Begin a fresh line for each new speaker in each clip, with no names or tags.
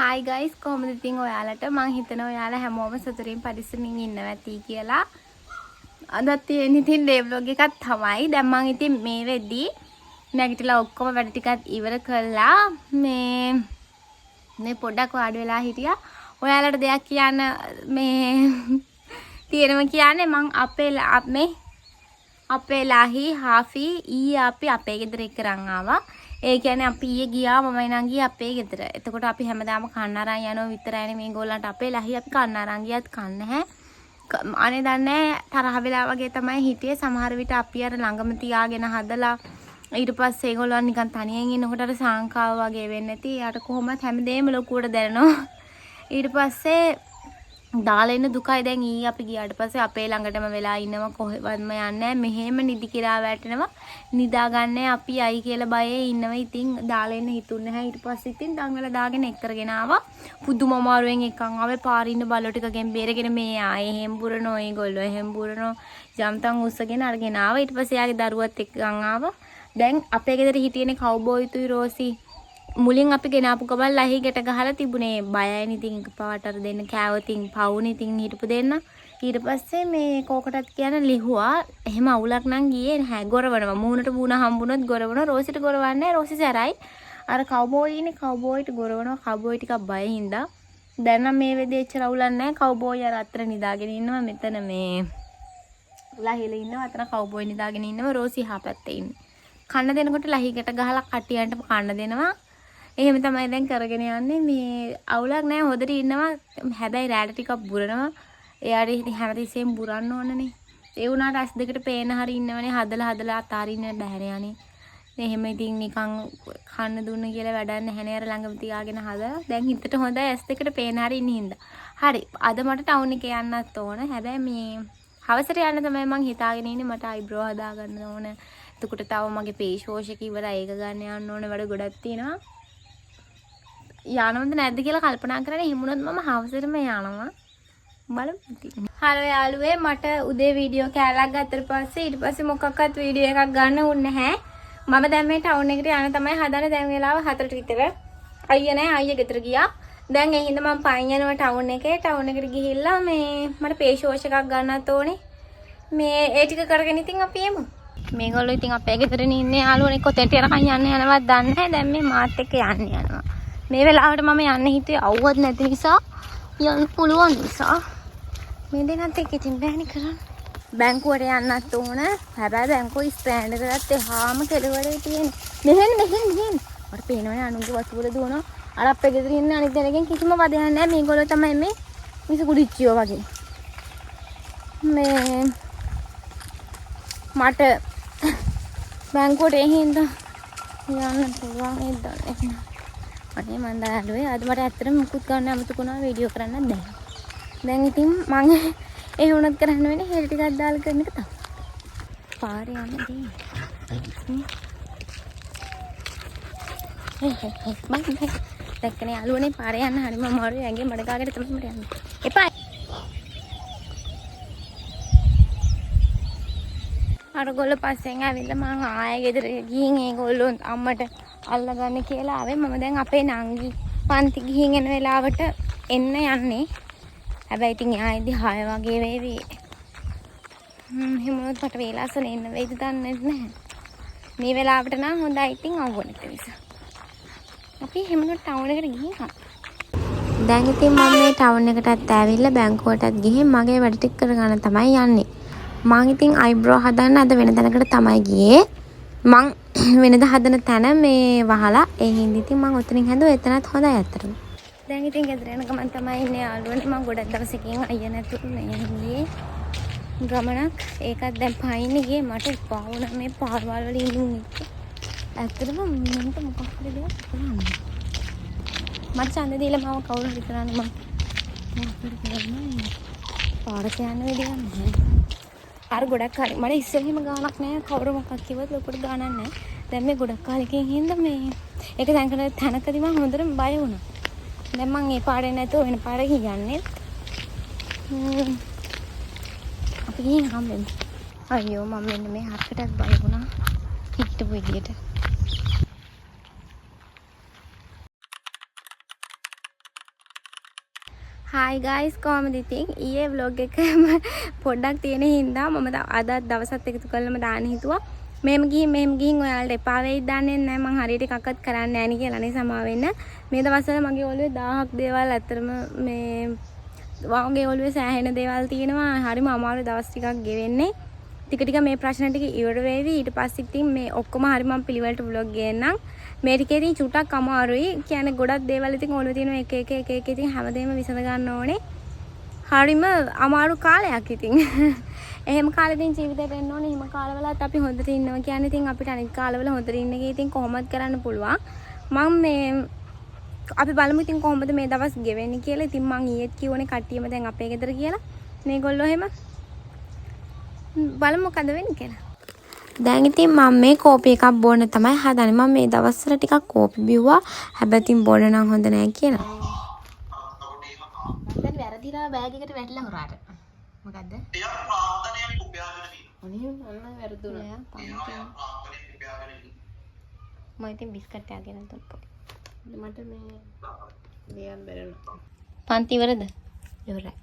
Hi guys, කොහොමද ඉතින් ඔයාලට? මං හිතනවා ඔයාලා හැමෝම සතුටින් පරිස්සමින් ඉන්නවා ඇති කියලා. අදත් තියෙන ඉතින් ඩේ ව්ලොග් එකක් තමයි. දැන් මං ඉතින් මේ වෙද්දි නැගිටලා ඔක්කොම වැඩ ටිකත් ඉවර කළා. මේ මේ පොඩ්ඩක් වාඩි වෙලා හිටියා. ඔයාලට දෙයක් කියන්න මේ තියෙනවා කියන්නේ මං අපේ මේ අපේ ලහි හාෆි ඊයේ අපි අපේ ගෙදර එක්ක රන් ආවා. ඒ කියන්නේ අපි ඊයේ ගියා මමයි නංගි අපේ ගෙදර. එතකොට අපි හැමදාම කන්න අරන් යනවා විතරයිනේ මේගොල්ලන්ට අපේ ලහි අපි කන්න අරන් ගියත් කන්න නැහැ. අනේ දන්නේ තරහ වෙලා වගේ තමයි හිටියේ. සමහර විට අපි අර ළඟම තියාගෙන හදලා ඊට පස්සේ ඒගොල්ලන් නිකන් තනියෙන් ඉන්නකොට අර සාංකාව වගේ වෙන්නේ නැති. එයාට කොහොමත් හැමදේම ලොකුවට දැනෙනවා. ඊට පස්සේ දාලා එන්න දුකයි. දැන් ඊයේ අපි ගියාට පස්සේ අපේ ළඟටම වෙලා ඉන්නවා, කොහෙවත්ම යන්නේ නැහැ. මෙහෙම නිදි කිරා වැටෙනවා, නිදාගන්නේ අපි අයි කියලා බයේ ඉන්නවා. ඉතින් දාලා එන්න හිතුන්නේ නැහැ. ඊට පස්සේ ඉතින් දන් වෙලා දාගෙන එක් කරගෙන ආවා. පුදුම අමාරුවෙන් එක්කන් ආවේ. පාරේ ඉන්න බල්ලෝ ටිකගෙන් බේරගෙන මේ ආයේ එහෙම් බුරනෝ ඒගොල්ලෝ එහෙම් බුරනෝ ජම්තන් උස්සගෙන අරගෙන ආවා. ඊට පස්සේ එයාගේ දරුවත් එක්කන් ආවා. දැන් අපේ ගෙදර හිටියනේ කව්බෝයි තුයි රෝසි. මුලින් අපි ගෙනාපු ගමන් ලහි ගැට ගහලා තිබුණේ. බයයිනේ ඉතින් එකපාරට අර දෙන්න කෑවතින් පවුනේ ඉතින් හිටපු දෙන්න. ඊට පස්සේ මේ කෝකටත් කියන ලිහුවා. එහෙම අවුලක් නම් ගියේ නැහැ. ගොරවනවා. මූණට මූණ හම්බුනොත් ගොරවනවා. රෝසිට ගොරවන්නේ නැහැ. රෝසි සැරයි. අර කව්බෝයි ඉන්නේ කව්බෝයිට ගොරවනවා. කව්බෝයි ටිකක් බය හින්දා. දැන් නම් මේ වෙලේ එච්චර අවුලක් නැහැ. කව්බෝයි අර අතර නිදාගෙන ඉන්නවා. මෙතන මේ ලහිල ඉන්නවා. අතන කව්බෝයි නිදාගෙන ඉන්නවා. රෝසි හා පැත්තේ ඉන්නේ. කන්න දෙනකොට ලහි ගැට ගහලා කටියන්ට කන්න දෙනවා. එහෙම තමයි දැන් කරගෙන යන්නේ. මේ අවුලක් නෑ, හොඳට ඉන්නවා. හැබැයි රැට ටිකක් බුරනවා. එයාට ඉතින් හැමතිස්සෙම බුරන්න ඕනනේ. ඒ වුණාට ඇස් දෙකට පේන හරි ඉන්නවනේ. හදලා හදලා අතාරින්න බැහැනේ අනේ. එහෙම ඉතින් නිකන් කන්න දුන්න කියලා වැඩක් නැහැනේ. අර ළඟම තියාගෙන හදලා. දැන් හිතට හොඳයි ඇස් දෙකට පේන හරි ඉන්න හින්දා. හරි, අද මට ටවුන් එකේ යන්නත් ඕන. හැබැයි මේ හවසට යන්න තමයි මං හිතාගෙන ඉන්නේ. මට අයිබ්‍රෝ හදාගන්න ඕන. එතකොට තව මගේ ෆේස් වොෂ් එක ඉවරයි. ඒක ගන්න යන්න ඕන. වැඩ ගොඩක් තියෙනවා. යනවද නැද්ද කියලා කල්පනා කරන්නේ. එහෙම වුණොත් මම හවසටම යනවා. බලමු ඉතින්. හලෝ යාළුවේ, මට උදේ වීඩියෝ කෑල්ලක් ගත්තට පස්සේ ඊට පස්සේ මොකක්වත් වීඩියෝ එකක් ගන්න වුණ නැහැ. මම දැන් මේ ටවුන් එකට යන තමයි හදන්නේ. දැන් වෙලාව 4ට විතර. අයියා නෑ, අයියා ගෙදර ගියා. දැන් ඒ හින්දා මම පයින් යනවා ටවුන් එකේ. ටවුන් එකට ගිහිල්ලා මේ මට ෆේස් වොෂ් එකක් ගන්නත් ඕනේ. මේ ඒ ටික කරගෙන ඉතින් අපි එමු. මේගොල්ලෝ ඉතින් අපේ ගෙදරනේ ඉන්නේ යාළුවනේ. කොතෙන්ට යනකම් යන්න යනවත් දන්නේ නැහැ. දැන් මේ මාත් එක්ක යන්න යනවා. මේ වෙලාවට මම යන්න හිතුවේ අවුවත් නැති නිසා, යන්න පුළුවන් නිසා. මේ දෙන්නත් එක්ක ඉතින් බෑනේ කරන්න. බැංකුවට යන්නත් ඕන. හැබැයි බැංකුව ස්ටෑන්ඩ් එකකට එහාම කෙළවරේ තියෙන. මෙහෙන් මෙහෙන් මෙහෙන්. මට පේනවනේ අනුන්ගේ වතු වල දුවනවා. අර අපේ ගෙදර ඉන්න අනිත් දෙනගෙන් කිසිම වදයක් නැහැ. මේගොල්ලෝ තමයි මේ මිස කුඩිච්චියෝ වගේ. මේ මට බැංකුවට ඒ හින්දා යන්න පුළුවන් ඒ දන්නේ නැහැ. අනේ මං දාළුවේ අද මට ඇත්තටම මුකුත් ගන්න අමතක වුණා, වීඩියෝ කරන්නත් බැහැ. දැන් ඉතින් මං ඒ වුණත් කරන්න වෙන්නේ හෙළ ටිකක් දාලා කරන එක තමයි. පාරේ යන්න දෙන්නේ. හේ හේ හේ බයි බයි. දැක්කනේ යාළුවනේ පාරේ යන්න හරිම අමාරුයි. ඇඟේ මඩ ගාගෙන තමයි මට යන්න. එපා. අරගොල්ලෝ පස්සෙන් ඇවිල්ලා මං ආයෙ ගෙදර ගිහින් ඒගොල්ලෝ අම්මට අල්ලගන්න කියලා ආවේ. මම දැන් අපේ නංගි පන්ති ගිහින් එන වෙලාවට එන්න යන්නේ. හැබැයි ඉතින් එහා ඉදි 6 වගේ වේවි. එහෙම වුණොත් මට වේලාසන එන්න වෙයිද දන්නේ නැහැ. මේ වෙලාවට නම් හොඳයි ඉතින් අවුව නැති නිසා. අපි එහෙම වුණොත් ටවුන් එකට ගිහින් ආ. දැන් ඉතින් මම මේ ටවුන් එකටත් ඇවිල්ලා බැංකුවටත් ගිහින් මගේ වැඩ ටික කරගන්න තමයි යන්නේ. මං ඉතින් අයිබ්‍රෝ හදන්න අද වෙන තැනකට තමයි ගියේ. මං වෙනද හදන තැන මේ වහලා ඒ හින්දා ඉතින් මං ඔතනින් හැදුවා. එතනත් හොඳයි ඇත්තටම. දැන් ඉතින් ගෙදර යන ගමන් තමයි ඉන්නේ යාළුවනේ. මං ගොඩක් දවසකින් අයියා නැතුව මේ ගියේ ගමනක්. ඒකත් දැන් පයින් ගියේ. මට එපා වුණා මේ පාරවල් වල ඉන්න උන් එක්ක. ඇත්තටම මන්ට මොකක් හරි දෙයක් කරන්න. මට ඡන්ද දීලා මාව කවුරු හරි කරන්න මං මොකක් හරි කරන්න පාරට යන්න විදියක් නැහැ. අර ගොඩක් කාලෙ මට ඉස්සර එහෙම ගාණක් නෑ. කවුරු මොකක් කිව්වත් ලොකුට ගාණක් නෑ. දැන් මේ ගොඩක් කාලෙකින් හින්දා මේ ඒක තැනකදී මං හොඳටම බය වුණා. දැන් මං ඒ පාරේ නැතුව වෙන පාරකින් යන්නේ. අපි ගිහින් හම්බෙමු. අයියෝ මම මෙන්න මේ හරකටත් බය වුණා. හිටපු විදියට. හායි ගයිස්, කොහමද ඉතින් ඊයේ ව්ලොග් එකම පොඩ්ඩක් තියෙන හින්දා මම අද දවසත් එකතු කරලම දාන්න හිතුවා. මෙහෙම ගිහින් මෙහෙම ගිහින් ඔයාලට එපා වෙයිද දන්නේ නැහැ. මං හරියට එකක්වත් කරන්නේ නැහැ නේ කියලා නේ සමා වෙන්න. මේ දවස්වල මගේ ඔළුවේ 1000ක් දේවල් ඇත්තටම මේ මගේ ඔළුවේ සෑහෙන දේවල් තියෙනවා. හරිම අමාරු දවස් ටිකක් ගෙවෙන්නේ. ටික ටික මේ ප්‍රශ්න ටික ඉවර වේවි. ඊට පස්සේ ඉතින් මේ ඔක්කොම හරි මං පිළිවෙලට ව්ලොග් ගේන්නම්. මේ ටිකේ ඉතින් චුට්ටක් අමාරුයි. කියන්නේ ගොඩක් දේවල් ඉතින් ඔළුවේ තියෙනවා එක එක එක එක ඉතින් හැමදේම විසඳ ගන්න ඕනේ. හරිම අමාරු කාලයක් ඉතින්. එහෙම කාලෙ ඉතින් ජීවිතේට එන්න ඕනේ. එහෙම කාලවලත් අපි හොඳට ඉන්නවා කියන්නේ ඉතින් අපිට අනිත් කාලවල හොඳට ඉන්න එකේ ඉතින් කොහොමද කරන්න පුළුවන්. මං මේ අපි බලමු ඉතින් කොහොමද මේ දවස් ගෙවෙන්නේ කියලා. ඉතින් මං ඊයේත් කිව්වනේ කට්ටියම දැන් අපේ ගෙදර කියලා. මේගොල්ලෝ එහෙම බලමු මොකද වෙන්නේ කියලා. දැන් ඉතින් මම මේ කෝපි එකක් බොන්න තමයි හදන්නේ. මම මේ දවස්වල ටිකක් කෝපි බිව්වා. හැබැයි ඉතින් බොන්න නම් හොඳ නෑ කියලා.
දැන් වැරදිලා බෑග් එකට වැටිලා හොරාට. මොකද්ද? අනේ මම වැරදුනා.
මම ඉතින් බිස්කට් එකක් ගෙනත් දුන්නා.
මට මේ ලියන්න බැරි වුණා.
පන්ති ඉවරද? ඉවරයි.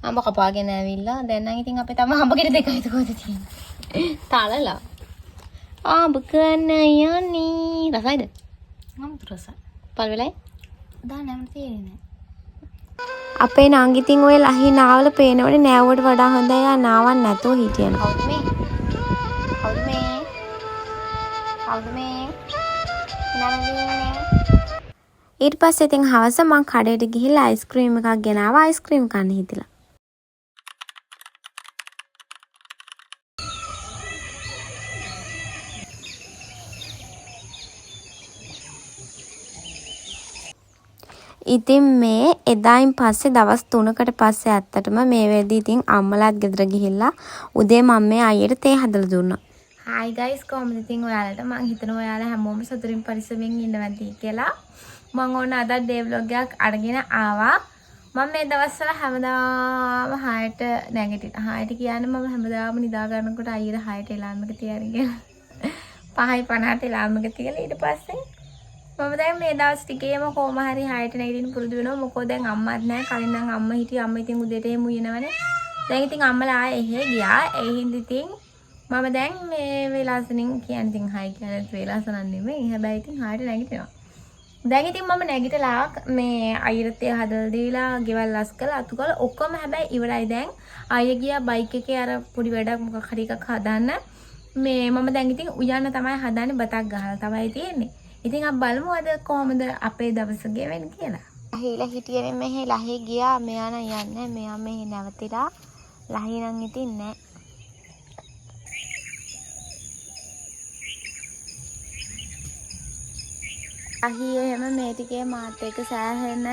අඹ කපාගෙන ඇවිල්ලා දැන් නම් ඉතින් අපේ තම අඹ ගෙඩි දෙකයි කොහෙද තියෙන්නේ. තලලා. අඹ කන්න යන්නේ. රසයිද?
අමුතු රසයි.
පල් වෙලයි?
දාන්න මට තේරෙන්නේ නෑ.
අපේ නංගි ඉතින් ඔය ලහි නාවල පේනවනේ නෑවුවට වඩා හොඳයි ආ නාවන් නැතුව හිටියන. කවුද මේ? කවුද මේ? කවුද මේ? නනගින්නේ. ඊට පස්සේ ඉතින් හවස මං කඩේට ගිහිල්ලා අයිස්ක්‍රීම් එකක් ගෙනාවා අයිස්ක්‍රීම් කන්න හිතිලා. ඉතින් මේ එදායින් පස්සේ දවස් 3කට පස්සේ ඇත්තටම මේ වෙද්දි ඉතින් අම්මලාත් ගෙදර ගිහිල්ලා උදේ මම මේ අයියට තේ හදලා දුන්නා. හායි ගයිස්, කොහොමද ඉතින් ඔයාලට? මං හිතනවා ඔයාලා හැමෝම සතුටින් පරිස්සමෙන් ඉන්නවා ඇති කියලා. මං ඕන අදත් ඩේ ව්ලොග් එකක් අරගෙන ආවා. මම මේ දවස්වල හැමදාම 6ට නැගිටින. 6ට කියන්නේ මම හැමදාම නිදා ගන්නකොට අයියට 6ට එලාම් එක තියන්නේ කියලා. 5:50ට එලාම් එක තියලා ඊට පස්සේ මම දැන් මේ දවස් ටිකේම කොහොම හරි 6ට නැගිටින්න පුරුදු වෙනවා. මොකෝ දැන් අම්මත් නැහැ. කලින් නම් අම්මා හිටියේ. අම්මා ඉතින් උදේට එහෙම උයනවනේ. දැන් ඉතින් අම්මලා ආයේ එහෙ ගියා. ඒ හින්දා ඉතින් මම දැන් මේ වේලාසනින් කියන්නේ ඉතින් 6 කියන්නේ වේලාසනක් නෙමෙයි. හැබැයි ඉතින් 6ට නැගිටිනවා. දැන් ඉතින් මම නැගිටලා මේ අයියට තේ හදලා දීලා ගෙවල් ලස් කරලා අතු කරලා ඔක්කොම හැබැයි ඉවරයි දැන්. අයියා ගියා බයික් එකේ අර පොඩි වැඩක් මොකක් හරි එකක් හදන්න. මේ මම දැන් ඉතින් උයන්න තමයි හදන්නේ, බතක් ගහලා තමයි තියෙන්නේ. ඉතින් අපි බලමු අද කොහොමද අපේ දවස ගෙවෙන්නේ කියලා. ලහිලා හිටියනේ මෙහෙ ලහි ගියා. මෙයා නම් යන්නේ නැහැ. මෙයා මෙහෙ නැවතිලා. ලහි නම් ඉතින් නෑ. ලහි එහෙම මේ ටිකේ මාත් එක්ක සෑහෙන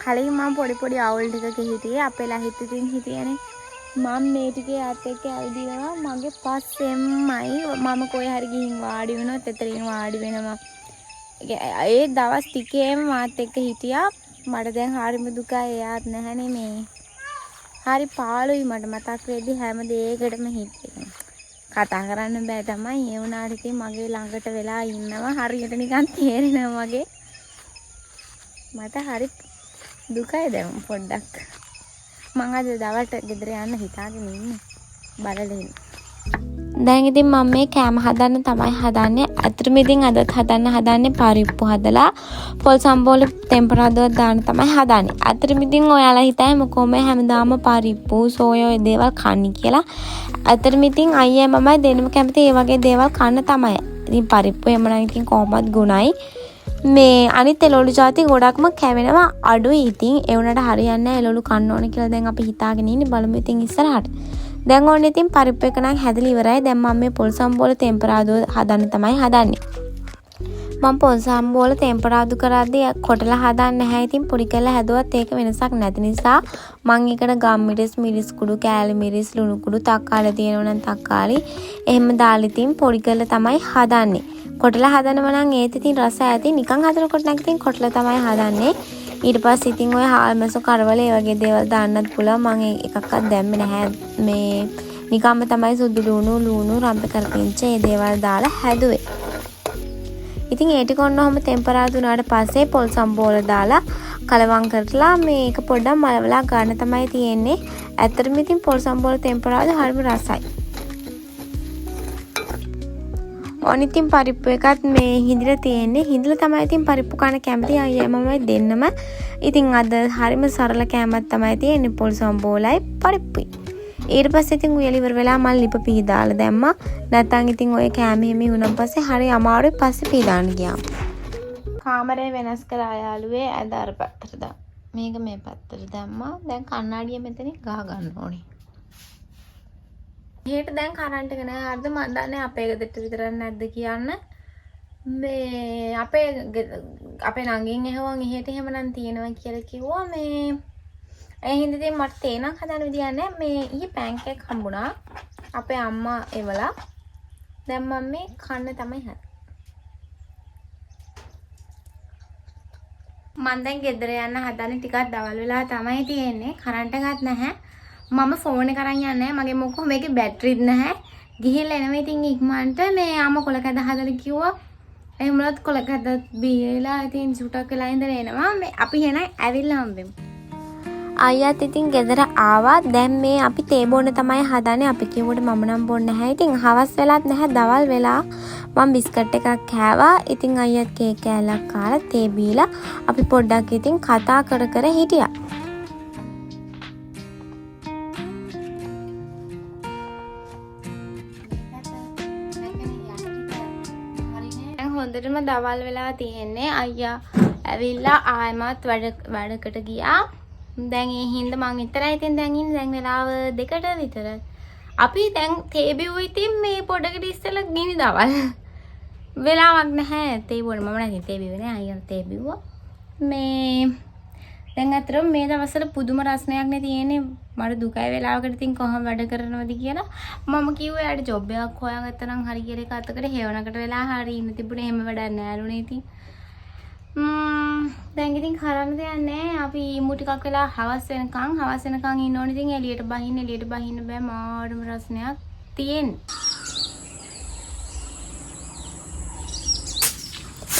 කලින් මම පොඩි පොඩි අවුල් ටිකක හිටියේ. අපේ ලහිත් ඉතින් හිටියනේ. මම මේ ටිකේ ආත් එක්ක ඇවිදිනවා. මගේ පස්සෙන්මයි මම කොහේ හරි ගිහින් වාඩි වුණොත් එතනින් වාඩි වෙනවා. ඒ දවස් ටිකේම මාත් එක්ක හිටියා. මට දැන් හරිම දුකයි. එයාත් නැහැනේ මේ. හරි පාළුයි මට මතක් වෙද්දි හැම දෙයකටම හිතෙනවා. කතා කරන්න බෑ තමයි. ඒ වුණාට ඉතින් මගේ ළඟට වෙලා ඉන්නවා. හරියට නිකන් තේරෙනවා වගේ. මට හරි දුකයි දැන් පොඩ්ඩක්. මං අද දවල්ට ගෙදර යන්න හිතාගෙන ඉන්නේ. බලලා ඉන්න. දැන් ඉතින් මම මේ කෑම හදන්න තමයි හදන්නේ. ඇත්තටම ඉතින් අදත් හදන්න හදන්නේ පරිප්පු හදලා පොල් සම්බෝල තෙම්පරාදුවක් දාන්න තමයි හදන්නේ. ඇත්තටම ඉතින් ඔයාලා හිතයි මොකෝ මේ හැමදාම පරිප්පු සෝය ඔය දේවල් කන්නේ කියලා. ඇත්තටම ඉතින් අයියා මමයි දෙන්නම කැමති ඒ වගේ දේවල් කන්න තමයි. ඉතින් පරිප්පු එහෙම නම් ඉතින් කොහොමත් ගුණයි. මේ අනිත් එළවලු ජාති ගොඩක්ම කැවෙනවා අඩුයි. ඉතින් ඒ වුණාට හරියන්නේ නැහැ එළවලු කන්න ඕනේ කියලා දැන් අපි හිතාගෙන ඉන්නේ. බලමු ඉතින් ඉස්සරහට. දැන් ඕනේ ඉතින් පරිප්පු එක නම් හැදලා ඉවරයි. දැන් මම මේ පොල් සම්බෝල තෙම්පරාදුව හදන්න තමයි හදන්නේ. මම පොල් සම්බෝල තෙම්පරාදු කරද්දී කොටලා හදන්නේ නැහැ. ඉතින් පොඩි කරලා හැදුවත් ඒක වෙනසක් නැති නිසා මං ඒකට ගම් මිරිස්, මිරිස් කුඩු, කෑලි මිරිස්, ලුණු කුඩු, තක්කාලි තියෙනවා නම් තක්කාලි එහෙම දාලා ඉතින් පොඩි කරලා තමයි හදන්නේ. කොටලා හදනවා නම් ඒත් ඉතින් රස ඇති. නිකන් හදනකොට නම් ඉතින් කොටලා තමයි හදන්නේ. ඊට පස්සේ ඉතින් ඔය හාල්මැසු කරවල ඒ වගේ දේවල් දාන්නත් පුළුවන්. මං ඒ එකක්වත් දැම්මේ නැහැ. මේ නිකම්ම තමයි සුදු ලුණු, ලුණු, රම්පෙ කරපිංච ඒ දේවල් දාලා හැදුවේ.
ඉතින් ඒ ටික ඔන්න ඔහොම තෙම්පරාදු වුණාට පස්සේ පොල් සම්බෝල දාලා කලවම් කරලා මේක පොඩ්ඩක් මලවලා ගන්න තමයි තියෙන්නේ. ඇත්තටම ඉතින් පොල් සම්බෝල තෙම්පරාදු හරිම රසයි. ඔන්න ඉතින් පරිප්පු එකත් මේ හිඳිලා තියෙන්නේ. හිඳිලා තමයි ඉතින් පරිප්පු කන කැමති අයියා මමයි දෙන්නම. ඉතින් අද හරිම සරල කෑමක් තමයි තියෙන්නේ, පොල් සම්බෝලයි පරිප්පුයි. ඊට පස්සේ ඉතින් උයලා ඉවර වෙලා මං ලිප පිහදාලා දැම්මා. නැත්තම් ඉතින් ඔය කෑම එහෙම ඉවුනන් පස්සේ හරි අමාරුයි පස්සේ පිහදාන්න ගියාම.
කාමරේ වෙනස් කරා යාළුවේ, ඇඳ අර පැත්තට දාන්න. මේක මේ පැත්තට දැම්මා. දැන් කණ්ණාඩිය මෙතනින් ගහ ගන්න ඕනේ.
එහෙට දැන් කරන්ට් එක නෑ හරිද? මන් දන්නේ අපේ ගෙදරට විතරක් නැද්ද කියන්න. මේ අපේ නංගින් ඇහුවන් එහෙට එහෙමනම් තියෙනවා කියලා කිව්වා. මේ ඒ හින්දා ඉතින් මට තේ නම් හදන්න විදියක් නෑ. මේ ඊයේ පෑන්කේක් හම්බුණා අපේ අම්මා එවලා. දැන් මම මේ කන්න තමයි හදන්නේ. මං දැන් ගෙදර යන්න හදන්නේ. ටිකක් දවල් වෙලා තමයි තියෙන්නේ. කරන්ට් එකත් නැහැ. මම ෆෝන් එක අරන් යන්නේ නැහැ. මගේ මොකෝ මේකේ බැටරිත් නැහැ. ගිහිල්ලා එනවා ඉතින් ඉක්මනට. මේ අම්මා කොළ කැද හදලා කිව්වා. එහෙම වුණත් කොළ කැදත් බීලා ඉතින් චුට්ටක් වෙලා ඉඳලා එනවා. මේ අපි එහෙනම් ඇවිල්ලා හම්බෙමු.
අයියාත් ඉතින් ගෙදර ආවා. දැන් මේ අපි තේ බොන්න තමයි හදන්නේ. අපි කිව්වට මම නම් බොන්නේ නැහැ. ඉතින් හවස් වෙලාත් නැහැ, දවල් වෙලා. මං බිස්කට් එකක් කෑවා. ඉතින් අයියාත් කේක් කෑල්ලක් කාලා තේ බීලා අපි පොඩ්ඩක් ඉතින් කතා කර කර හිටියා.
දැන් හොඳටම දවල් වෙලා තියෙන්නේ. අයියා ඇවිල්ලා ආයෙමත් වැඩකට ගියා. දැන් ඒ හින්දා මං විතරයි ඉතින් දැන් ඉන්නේ. දැන් වෙලාව 2ට විතර. අපි දැන් තේ බිව්ව ඉතින් මේ පොඩකට ඉස්සෙල්ලා ගිනි දවල්. වෙලාවක් නැහැ තේ බොන්න. මම නම් ඉතින් තේ බිව්වේ නෑ. අයියා තේ බිව්වා. මේ දැන් අතරම මේ දවස්වල පුදුම රසණයක් නේ තියෙන්නේ. මට දුකයි වෙලාවකට ඉතින් කොහොම වැඩ කරනවද කියලා. මම කිව්වා එයාට ජොබ් එකක් හොයාගත්තා නම් හරි කියලා එක අතකට හේවණකට වෙලා හරි ඉන්න තිබුණේ. එහෙම වැඩක් නෑලුනේ ඉතින්. දැන් ඉතින් කරන්න දෙයක් නෑ. අපි ඉමු ටිකක් වෙලා හවස් වෙනකන් ඉන්න ඕනේ. ඉතින් එළියට බහින්න බෑ. මාරම රසණයක් තියෙන්නේ.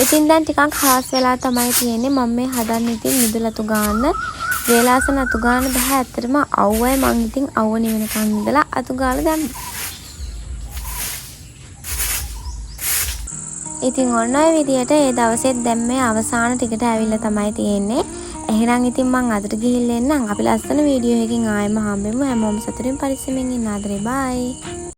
ඉතින් දැන් ටිකක් හවස් වෙලා තමයි තියෙන්නේ. මම මේ හදන්නේ ඉතින් මිදුල අතු ගාන්න. වේලාසන අතු ගාන්න බෑ. ඇත්තටම අව්වයි. මං ඉතින් අව්ව නිවෙනකන් ඉඳලා අතු ගාලා දැම්මා. ඉතින් ඔන්න ඔය විදියට ඒ දවසෙත් දැන් මේ අවසාන ටිකට ඇවිල්ලා තමයි තියෙන්නේ. එහෙනම් ඉතින් මං අදට ගිහිල්ලා එන්නම්. අපි ලස්සන වීඩියෝ එකකින් ආයෙම හම්බෙමු. හැමෝම සතුටින් පරිස්සමෙන් ඉන්න. ආදරේ. බයි.